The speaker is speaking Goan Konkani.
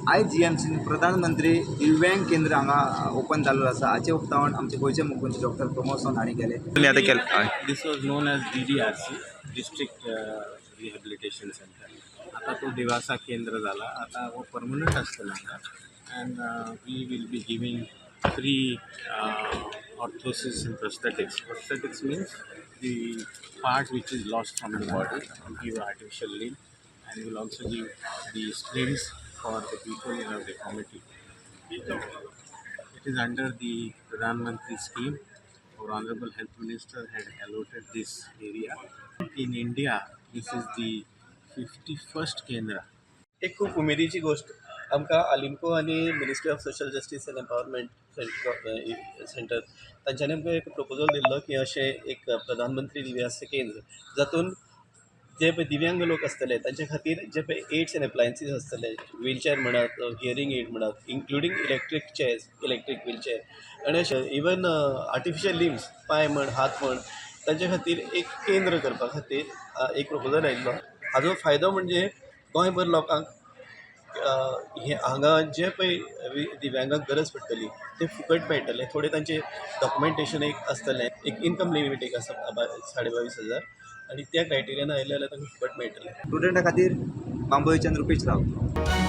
आयज जीएमसीन प्रधानमंत्री दिव्यांग केंद्र हांगा ओपन जाल्लो आसा. हाचें उक्तावण आमचे गोंयचे मुख्यमंत्री डॉक्टर प्रमोद सावंत हांणी केलें. तुमी आतां केलें, हय. This was known as DDRC, District Rehabilitation Center. आता तो दिवासा केंद्र झाला. आता हो परमनंट आसतलो हांगा and we will be giving free orthosis and prosthetics. Prosthetics means the part which is lost from the body. We give artificial limb and we'll also give the splints for the people who have deformity. It is under the Pradhan Mantri scheme. Our Honorable Health Minister had allotted this area. In India, this is the 51st Kendra. एक खूब उमेदीची गोश्ट. आमकां आलिमको आनी Ministry of Social Justice and Empowerment Centre तांच्यांनी आमकां एक प्रपोजल दिल्लो की अशें एक प्रधानमंत्री दिव्यास केंद्र, जातून जे पळय दिव्यांग लोक आसतले तांचे खातीर जे पळय एड्स एंड एप्लायन्सीस आसतले, व्हीलचॅर म्हणात, हियरींग एड म्हणात, including electric chairs, electric wheelchair आनी अशें इवन आर्टिफिशियल लिम्स, पांय म्हण, हात म्हण, तांचे खातीर एक केंद्र करपा खातीर एक प्रपोजल आयिल्लो. हाजो फायदो म्हणजे गोंयभर लोकांक हे हांगा जे पळय दिव्यांगाक गरज पडटली ते फुकट मेळटले. थोडे तांचे डॉक्युमेंटेशन एक आसतलें, एक इनकम लिमीट एक आसा 22,500 आनी त्या क्रायटेरियान आयले जाल्यार तांकां फुकट मेळटलें. स्टुडंटा खातीर बांबोळीच्यान रुपेश रावत.